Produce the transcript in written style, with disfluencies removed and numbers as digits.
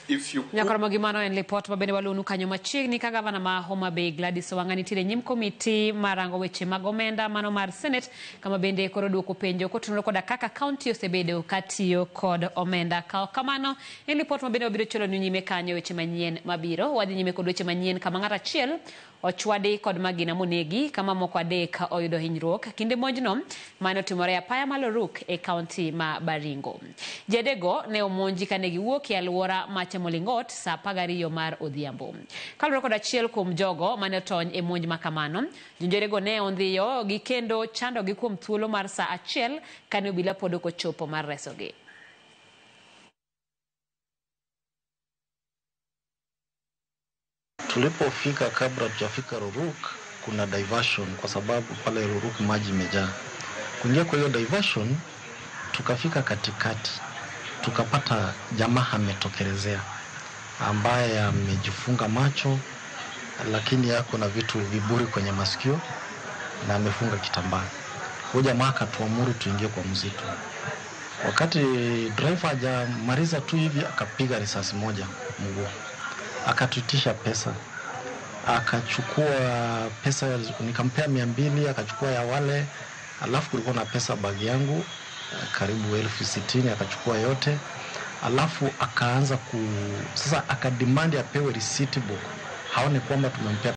If you Nyakoro gimano en lipot mabende walunu kanyo machiegni ka gavana ma Homa Bay Gladys Wanga nitiere nyim komiti marango weche mag omenda mano mar Senate, kama bende koro duoko penjo kotenore koda kaka kaunti osebedo katiyo kod omenda. Ka ok kamano, en lipot mabende wabiro chwalonu nyime kanyo weche manyien mabiro. Wadhi nyime kod weche manyien kama ng'ato achiel ochwadi kod magina monegi kama moko adek oyudo hinyruok kinde monjno mane otimore e apaya ma Loruk e kaunti ma Baringo. Ji adekgo ne omonji kane giwuok e alwora ma Chemolingot saa 12 mar odhiambo. Kaluwore kod achiel kuom jogo mane otony e monj ma kamano, jonjorego ne ondhiyo gi kendo chandogi kuom thuolo mar saa achiel kane obila pod ok ochopo mar resogi. Tulipofika kabla tujafika Ruruk, kuna diversion kwa sababu pale Ruruk maji imejaa. Kuingia kwa hiyo diversion, tukafika katikati, tukapata jamaa ametokelezea ambaye amejifunga macho, lakini yako na vitu viburi kwenye masikio na amefunga kitambaa. Huyu jamaa akatuamuru tuingie kwa msitu. Wakati driver hajamaliza tu hivi, akapiga risasi moja mguu, akatuitisha pesa, akachukua pesa, nikampea 200, akachukua ya wale, alafu kulikuwa na pesa bagi yangu karibu 60,000, akachukua yote, alafu akaanza ku sasa akademand apewe receipt book, haone kwamba tumempea.